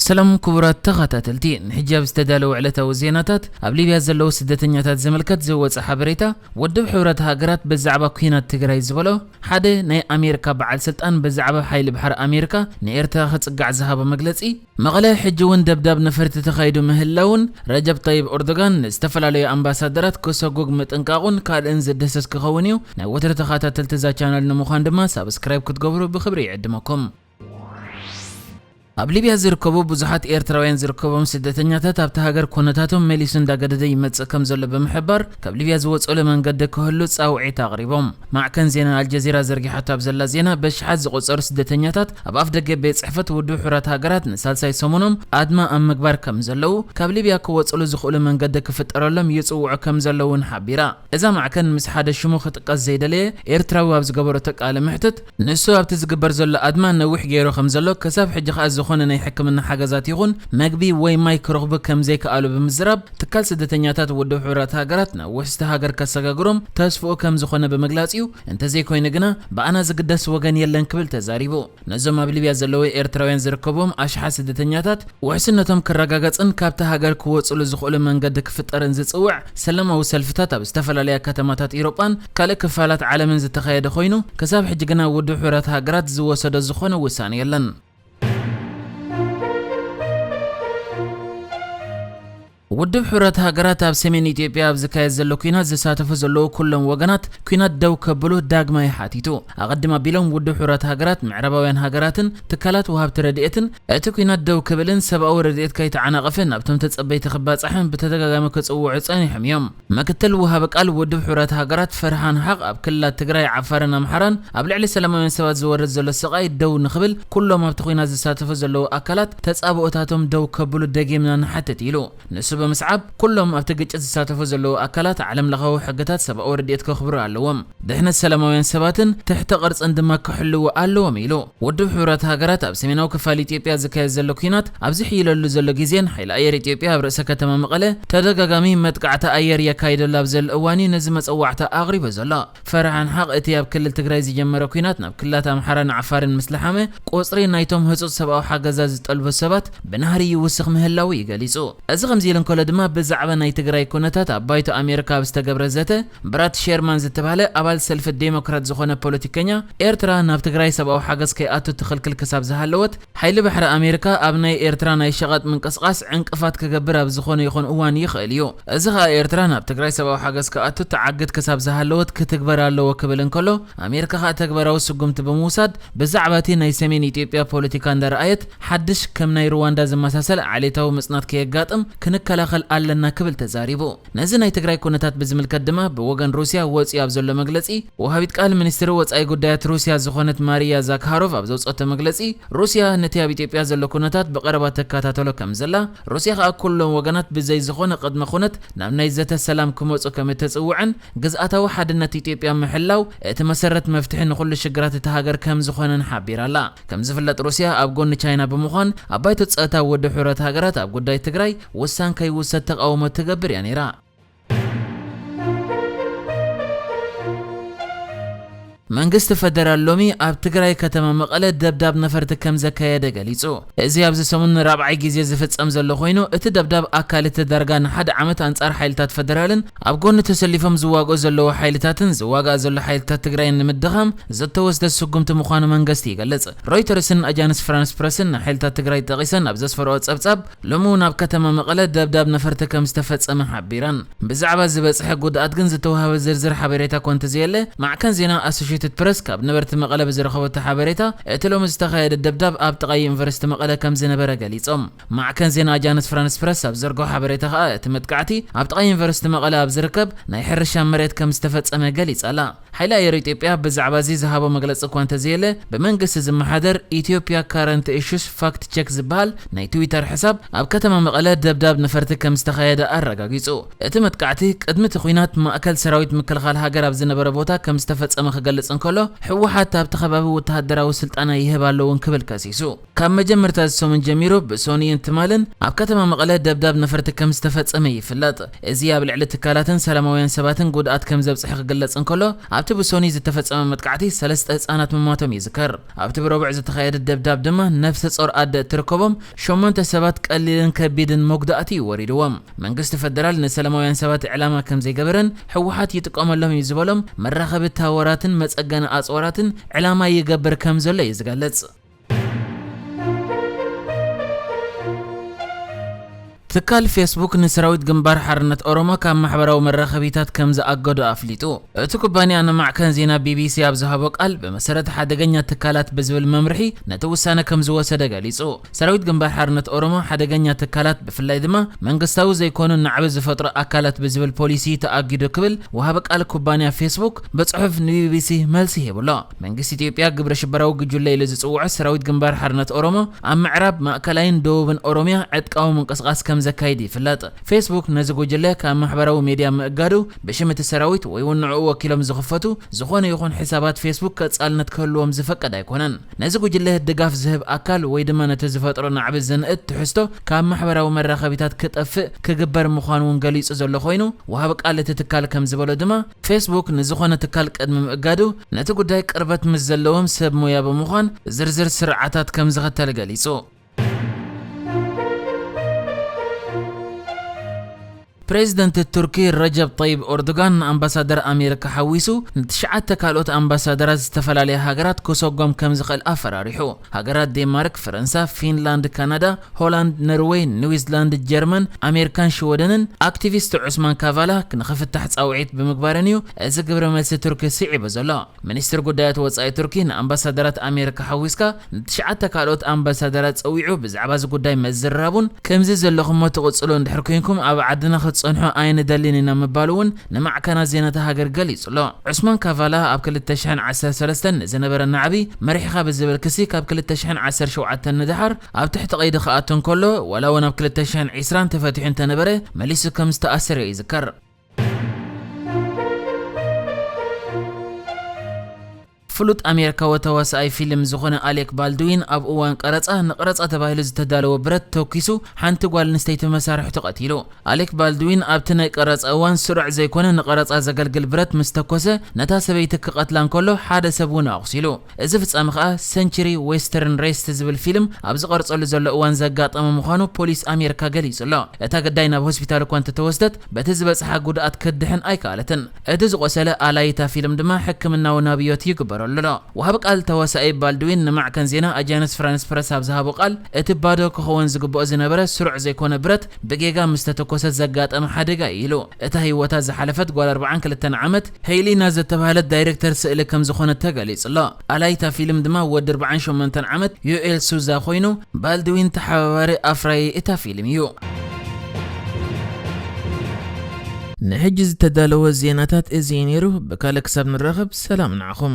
ሰላም ክቡራት ተኸታተልቲ፣ ንሕጂ ኣብ ዝተዳለወ ዕለታዊ ዜናታት፣ ኣብ ሊብያ ዘለዉ ስደተኛታት ዝምልከት ዝወጸ ሓበሬታ፣ ውድብ ሕብረት ሃገራት ብዛዕባ ኲናት ትግራይ ዝበሎ ሓደ ናይ ኣሜሪካ በዓል ስልጣን ብዛዕባ ሓይሊ ባሕሪ ኣሜሪካ ንኤርትራ ክጽጋዕ ዝሃቦ መግለጺ፣ መቐለ ሕጂ እውን ደብዳብ ነፈርቲ ተኻይዱ ምህላውን፣ ረጀብ ጠይብ ኤርዶጋን ንዝተፈላለዩ ኣምባሳደራት ክሰጉግ ምጥንቃቑን ካልእን ዝድህሰስ ክኸውን እዩ። ናይ ወትሪ ተኸታተልቲ እዛ ቻነል ንምዃን ድማ ሳብስክራይብ ክትገብሩ ብኽብሪ ይዕድመኩም። ኣብ ሊብያ ዝርከቡ ብዙሓት ኤርትራውያን ዝርከቦም ስደተኛታት ኣብቲ ሃገር ኩነታቶም መሊሱ እንዳገደደ ይመጽእ ከም ዘሎ ብምሕባር፣ ካብ ሊብያ ዝወጽኡሉ መንገዲ ክህሉ ጻውዒት ኣቕሪቦም። ማዕከን ዜና ኣልጀዚራ ዘርጊሓቶ ኣብ ዘላ ዜና፣ በሽሓት ዝቑጸሩ ስደተኛታት ኣብ ኣፍ ደገ ቤት ጽሕፈት ውድብ ሕቡራት ሃገራት ንሳልሳይ ሰሙኖም ኣድማ ኣብ ምግባር ከም ዘለዉ፣ ካብ ሊብያ ክወጽኡሉ ዝኽእሉ መንገዲ ክፍጠረሎም ይጽውዑ ከም ዘለዉ እውን ሓቢራ። እዛ ማዕከን ምስ ሓደ ሽሙ ክጥቀስ ዘይደለየ ኤርትራዊ ኣብ ዝገበረቶ ቃለ መሕትት፣ ንሱ ኣብቲ ዝግበር ዘሎ ኣድማ ነዊሕ ገይሩ ከም ዘሎ፣ ክሳብ ሕጂ ከኣ ዝኾነ ናይ ሕክምና ሓገዛት ይኹን መግቢ ወይ ማይ ክረኽቡ ከም ዘይከኣሉ ብምዝራብ፣ ትካል ስደተኛታት ውድብ ሕቡራት ሃገራት ናብ ውሕስቲ ሃገር ከሰጋግሮም ተስፍኡ ከም ዝኾነ ብምግላጽ እዩ። እንተዘይኮይኑ ግና፣ ብኣና ዝግደስ ወገን የለን ክብል ተዛሪቡ። ነዞም ኣብ ሊብያ ዘለዉ ኤርትራውያን ዝርከብዎም ኣሽሓት ስደተኛታት ውሕስነቶም ክረጋገጽን ካብታ ሃገር ክወጽሉ ዝኽእሉ መንገዲ ክፍጠርን ዝጽውዕ ሰላማዊ ሰልፍታት ኣብ ዝተፈላለያ ከተማታት ኢሮጳን ካልእ ክፋላት ዓለምን ዝተኻየደ ኮይኑ፣ ክሳብ ሕጂ ግና ውድብ ሕቡራት ሃገራት ዝወሰዶ ዝኾነ ውሳኔ የለን። ውድብ ሕቡራት ሃገራት ኣብ ሰሜን ኢትዮጵያ ኣብ ዝካየድ ዘሎ ኲናት ዝሳተፉ ዘለዉ ኩሎም ወገናት ኲናት ደው ከብሉ ዳግማይ ሓቲቱ። ኣቐድም ኣቢሎም ውድብ ሕቡራት ሃገራት፣ ምዕራባውያን ሃገራትን ትካላት ወሃብቲ ረድኤትን እቲ ኲናት ደው ክብልን ሰብኣዊ ረድኤት ከይተዓናቐፈ ናብቶም ተጸበይቲ ክባጻሕን ብተደጋጋሚ ክጽውዑ ጸኒሖም እዮም። ምክትል ወሃቢ ቃል ውድብ ሕቡራት ሃገራት ፈርሃን ሓቕ ኣብ ክልላት ትግራይ፣ ዓፋርን ኣምሓራን ኣብ ልዕሊ ሰላማውያን ሰባት ዝወርድ ዘሎ ስቓይ ደው ንኽብል ኩሎም ኣብቲ ኲናት ዝሳተፉ ዘለዉ ኣካላት ተጻብኦታቶም ደው ከብሉ ደጊምና ንሓትት ኢሉ። ንሱ ብምስዓብ፣ ኩሎም ኣብቲ ግጭት ዝሳተፉ ዘለዉ ኣካላት ዓለም ለኻዊ ሕግታት ሰብኣዊ ረድኤት ከኽብሩ ኣለዎም። ድሕነት ሰላማውያን ሰባትን ትሕተ ቅርጽን ድማ ክሕልዉ ኣለዎም ኢሉ። ውድብ ሕቡራት ሃገራት ኣብ ሰሜናዊ ክፋል ኢትዮጵያ ዝካየድ ዘሎ ኲናት ኣብ ዝሕይለሉ ዘሎ ግዜን ሓይሊ ኣየር ኢትዮጵያ ኣብ ርእሰ ከተማ መቐለ ተደጋጋሚ መጥቃዕቲ ኣየር የካይደሉ ኣብ ዘሎ እዋን እዩ ነዚ መጸዋዕታ ኣቕሪቡ ዘሎ። ፈርሃን ሓቕ እቲ ኣብ ክልል ትግራይ ዝጀመረ ኲናት ናብ ክልላት ኣምሓራን ዓፋርን ምስ ለሓመ፣ ቁጽሪ ናይቶም ህጹጽ ሰብኣዊ ሓገዛት ዝጠልቡ ሰባት ብናህሪ ይውስኽ ምህላዉ እዩ ገሊጹ። እዚ ከምዚ ኢሉ እንከሎ ድማ፣ ብዛዕባ ናይ ትግራይ ኩነታት ኣብ ባይቶ ኣሜሪካ ኣብ ዝተገብረ ዘተ፣ ብራድ ሼርማን ዝተባህለ ኣባል ሰልፊ ዴሞክራት ዝኾነ ፖለቲከኛ፣ ኤርትራ ናብ ትግራይ ሰብኣዊ ሓገዝ ከይኣቱ ትኽልክል ክሳብ ዝሃለወት፣ ሓይሊ ባሕሪ ኣሜሪካ ኣብ ናይ ኤርትራ ናይ ሸቐጥ ምንቅስቓስ ዕንቅፋት ክገብር ኣብ ዝኾነ ይኹን እዋን ይኽእል እዩ። እዚ ኸኣ ኤርትራ ናብ ትግራይ ሰብኣዊ ሓገዝ ክኣቱ ትዓግት ክሳብ ዝሃለወት ክትግበር ኣለዎ ክብል እንከሎ፣ ኣሜሪካ ኸኣ ተግባራዊ ስጉምቲ ብምውሳድ ብዛዕባ እቲ ናይ ሰሜን ኢትዮጵያ ፖለቲካ እንዳረኣየት፣ ሓድሽ ከም ናይ ሩዋንዳ ዝመሳሰል ዓሌታዊ ምጽናት ከየጋጥም ክንከላኸል ኣለና ክብል ተዛሪቡ። ነዚ ናይ ትግራይ ኩነታት ብዝምልከት ድማ ብወገን ሩስያ ወጺኡ ኣብ ዘሎ መግለጺ፣ ወሃቢት ቃል ሚኒስትሪ ወጻኢ ጉዳያት ሩስያ ዝኾነት ማሪያ ዛካሮቭ ኣብ ዘውጸቶ መግለጺ፣ ሩስያ ነቲ ኣብ ኢትዮጵያ ዘሎ ኩነታት ብቐረባ ትከታተሎ ከም ዘላ፣ ሩስያ ከኣ ኩሎም ወገናት ብዘይ ዝኾነ ቅድመ ኩነት ናብ ናይ ዘተ ሰላም ክመጹ ከም እተጽውዕን፣ ግዝኣታዊ ሓድነት ኢትዮጵያ ምሕላው እቲ መሰረት መፍትሒ ንኹሉ ሽግራት እታ ሃገር ከም ዝኾነን ሓቢራ ኣላ። ከም ዝፍለጥ፣ ሩስያ ኣብ ጎኒ ቻይና ብምዃን ኣብ ባይቶ ጸጥታ ውድብ ሕቡራት ሃገራት ኣብ ጉዳይ ትግራይ ውሳን ከይውሰድ ተቓውሞ ትገብር እያ ነይራ። መንግስቲ ፈደራል ሎሚ ኣብ ትግራይ ከተማ መቐለ ደብዳብ ነፈርቲ ከም ዘካየደ ገሊጹ። እዚ ኣብዚ ሰሙን ንራብዓይ ግዜ ዝፍጸም ዘሎ ኮይኑ፣ እቲ ደብዳብ ኣካል እቲ ዳርጋ ንሓደ ዓመት ኣንጻር ሓይልታት ፈደራልን ኣብ ጎኒ ተሰሊፎም ዝዋግኡ ዘለዉ ሓይልታትን ዝዋጋእ ዘሎ ሓይልታት ትግራይን ንምድኻም ዝተወስደ ስጉምቲ ምዃኑ መንግስቲ ይገልጽ። ሮይተርስን ኣጃንስ ፍራንስ ፕረስን ንሓይልታት ትግራይ ጠቒሰን ኣብ ዘስፈርኦ ጸብጻብ፣ ሎሚ እውን ኣብ ከተማ መቐለ ደብዳብ ነፈርቲ ከም ዝተፈጸመ ሓቢረን። ብዛዕባ ዝበጽሐ ጉድኣት ግን ዝተዋህበ ዝርዝር ሓበሬታ እኳ እንተዘየለ፣ ማዕከን ዜና ኣሶሼትድ ፕረስ ካብ ነበርቲ መቐለ ብዝረኸበቶ ሓበሬታ፣ እቲ ሎሚ ዝተኻየደ ደብዳብ ኣብ ጥቓ ዩኒቨርሲቲ መቐለ ከም ዝነበረ ገሊጾም። ማዕከን ዜና ኣጃንስ ፍራንስ ፕረስ ኣብ ዘርግሖ ሓበሬታ ከኣ፣ እቲ መጥቃዕቲ ኣብ ጥቓ ዩኒቨርሲቲ መቐለ ኣብ ዝርከብ ናይ ሕርሻ መሬት ከም ዝተፈጸመ ገሊጻ ኣላ። ሓይሊ ኣየር ኢትዮጵያ ብዛዕባ እዚ ዝሃቦ መግለጺ እኳ እንተዘየለ፣ ብመንግስቲ ዝመሓደር ኢትዮጵያ ካረንት ኢሹስ ፋክት ቸክ ዝበሃል ናይ ትዊተር ሕሳብ፣ ኣብ ከተማ መቐለ ደብዳብ ነፈርቲ ከም ዝተኻየደ ኣረጋጊጹ። እቲ መጥቃዕቲ፣ ቅድሚ እቲ ኲናት ማእከል ሰራዊት ምክልኻል ሃገር ኣብ ዝነበረ ቦታ ከም ዝተፈጸመ ክገልጽ እንከሎ፣ ህወሓት ኣብቲ ከባቢ ወተሃደራዊ ስልጠና ይህብ ኣሎ እውን ክብል ከሲሱ። ካብ መጀመርታ እዚ ሰሙን ጀሚሩ ብሶኒን ትማልን ኣብ ከተማ መቐለ ደብዳብ ነፈርቲ ከም ዝተፈጸመ ይፍለጥ። እዚ ኣብ ልዕሊ ትካላትን ሰላማውያን ሰባትን ጉድኣት ከም ዘብጽሐ ክግለጽ እንከሎ፣ ኣብቲ ብሶኒ ዝተፈጸመ መጥቃዕቲ ሰለስተ ህጻናት ምሟቶም ይዝከር። ኣብቲ ብረቡዕ ዝተኻየደ ደብዳብ ድማ ነፍሰ ጾር ኣደ እትርከቦም ሸሞንተ ሰባት ቀሊልን ከቢድን መጉዳእቲ እዩ ወሪድዎም። መንግስቲ ፈደራል ንሰላማውያን ሰባት ዕላማ ከም ዘይገበረን ህወሓት ይጥቀመሎም እዩ ዝበሎም መራኸቢ ታወራትን መጸገኒ ኣጽዋራትን ዕላማ ይገብር ከም ዘሎ እዩ ዝገልጽ። ትካል ፌስቡክ ንሰራዊት ግንባር ሓርነት ኦሮሞ ካብ ማሕበራዊ መራኸቢታት ከም ዝኣገዶ ኣፍሊጡ። እቲ ኩባንያ ንማዕከን ዜና ቢቢሲ ኣብ ዝሃቦ ቃል፣ ብመሰረት ሓደገኛ ትካላት ብዝብል መምርሒ ነቲ ውሳነ ከም ዝወሰደ ገሊጹ። ሰራዊት ግንባር ሓርነት ኦሮሞ ሓደገኛ ትካላት፣ ብፍላይ ድማ መንግስታዊ ዘይኮኑ ናዕቢ ዝፈጥሩ ኣካላት ብዝብል ፖሊሲ ተኣጊዱ ክብል ወሃቢ ቃል ኩባንያ ፌስቡክ ብጽሑፍ ንቢቢሲ መልሲ ሂቡሎ። መንግስቲ ኢትዮጵያ ግብረ ሽበራዊ ጉጅለ ኢሉ ዝጽውዖ ሰራዊት ግንባር ሓርነት ኦሮሞ ኣብ ምዕራብ፣ ማእከላይን ደቡብን ኦሮሚያ ዕጥቃዊ ምንቅስቓስ ከም ዘካይድ ይፍለጥ። ፌስቡክ ነዚ ጉጅለ ካብ ማሕበራዊ ሜድያ ምእጋዱ፣ ብሽም እቲ ሰራዊት ወይ እውን ንዕኡ ወኪሎም ዝኽፈቱ ዝኾነ ይኹን ሕሳባት ፌስቡክ ቀጻልነት ክህልዎም ዝፈቅድ ኣይኮነን። ነዚ ጉጅለ ድጋፍ ዝህብ ኣካል ወይ ድማ ነቲ ዝፈጥሮ ናዕቢ ዝንእድ ትሕዝቶ ካብ ማሕበራዊ መራኸቢታት ክጠፍእ ክግበር ምዃኑ እውን ገሊጹ ዘሎ ኮይኑ፣ ወሃቢ ቃል እቲ ትካል ከም ዝበሎ ድማ፣ ፌስቡክ ንዝኾነ ትካል ቅድሚ ምእጋዱ ነቲ ጉዳይ ቅርበት ምስ ዘለዎም ሰብ ሞያ ብምዃን ዝርዝር ስርዓታት ከም ዝኽተል ገሊጹ። ፕሬዚደንት ቱርኪ ረጀብ ጠይብ ኦርዶጋን ንኣምባሳደር ኣሜሪካ ሓዊሱ ንትሽዓተ ካልኦት ኣምባሳደራት ዝተፈላለያ ሃገራት ክሰጎም ከም ዝኽእል ኣፈራሪሑ። ሃገራት ዴንማርክ፣ ፈረንሳ፣ ፊንላንድ፣ ካናዳ፣ ሆላንድ፣ ኖርዌይ፣ ኒውዚላንድ፣ ጀርመን፣ ኣሜሪካን ሽወደንን ኣክቲቪስት ዑስማን ካቫላ ንኽፍታሕ ጻውዒት ብምግባረን እዩ እዚ ግብረ መልሲ ቱርኪ ስዒቡ ዘሎ። ሚኒስትር ጉዳያት ወጻኢ ቱርኪ ንኣምባሳደራት ኣሜሪካ ሓዊስካ ንትሽዓተ ካልኦት ኣምባሳደራት ጸዊዑ ብዛዕባ እዚ ጉዳይ መዝርራቡን፣ ከምዚ ዘለኹሞ ትቕጽሉ እንድሕር ኮይንኩም ኣብ ዓድና ክትጸንሑ ኣይንደልን ኢና ምባሉ እውን ንማዕከናት ዜና እታ ሃገር ገሊጹ ኣሎ። ዑስማን ካቫላ ኣብ ክልተ ሽሕን ዓሰርተ ሰለስተን ንዝነበረ ናዕቢ መሪሕኻ ብዝብል ክሲ ካብ ክልተ ሽሕን ዓሰርተ ሸውዓተን ንደሓር ኣብ ትሕቲ ቀይዲ ክኣቱ እንከሎ፣ ዋላ እውን ኣብ ክልተ ሽሕን ዕስራን ተፈቲሑ እንተነበረ፣ መሊሱ ከም ዝተኣሰረ ይዝከር። ፍሉጥ ኣሜሪካዊ ተዋሳኣይ ፊልም ዝኾነ ኣሌክ ባልድዊን ኣብ እዋን ቀረጻ፣ ንቀረጻ ተባሂሉ ዝተዳለወ ብረት ተኩሱ ሓንቲ ጓል ኣንስተይቲ መሳርሕቱ ቀቲሉ። ኣሌክ ባልድዊን ኣብቲ ናይ ቀረጻ እዋን ስሩዕ ዘይኮነ ንቀረጻ ዘገልግል ብረት ምስ ተኮሰ፣ ነታ ሰበይቲ ክቐትላ እንከሎ ሓደ ሰብ እውን ኣቑሲሉ። እዚ ፍጻመ ከኣ ሰንቸሪ ዌስተርን ሬስት ዝብል ፊልም ኣብ ዝቐርጸሉ ዘሎ እዋን ዘጋጠመ ምዃኑ ፖሊስ ኣሜሪካ ገሊጹ ኣሎ። እታ ግዳይ ናብ ሆስፒታል እኳ እንተተወስደት፣ በቲ ዝበጽሓ ጉድኣት ክትድሕን ኣይከኣለትን። እቲ ዝቖሰለ ኣላይታ ፊልም ድማ ሕክምናዊ ናብዮት ይግበረሉ ኣሎ። ወሃቢ ቃል ተዋሳኢ ባልድዊን ንማዕከን ዜና ኣጃንስ ፍራንስ ፕረስ ኣብ ዝሃቦ ቃል፣ እቲ ባዶ ክኸውን ዝግብኦ ዝነበረ ስሩዕ ዘይኮነ ብረት ብጌጋ ምስ ተተኮሰት ዘጋጠመ ሓደጋ እዩ ኢሉ። እታ ህይወታ ዝሓለፈት ጓል ኣርባዓን ክልተን ዓመት ሄይሊና ዘተባህለት ዳይሬክተር ስእሊ ከም ዝኾነት ተገሊጹ ኣሎ። ኣላይታ ፊልም ድማ ወዲ ኣርባዓን ሸሞንተን ዓመት ዮኤል ሱዛ ኮይኑ፣ ባልድዊን ተሓባባሪ ኣፍራዪ እታ ፊልም እዩ። ንሕጂ ዝተዳለወ ዜናታት እዚ እዩ ነይሩ። ብካልእ ክሳብ ንራኸብ ሰላም ንዓኹም።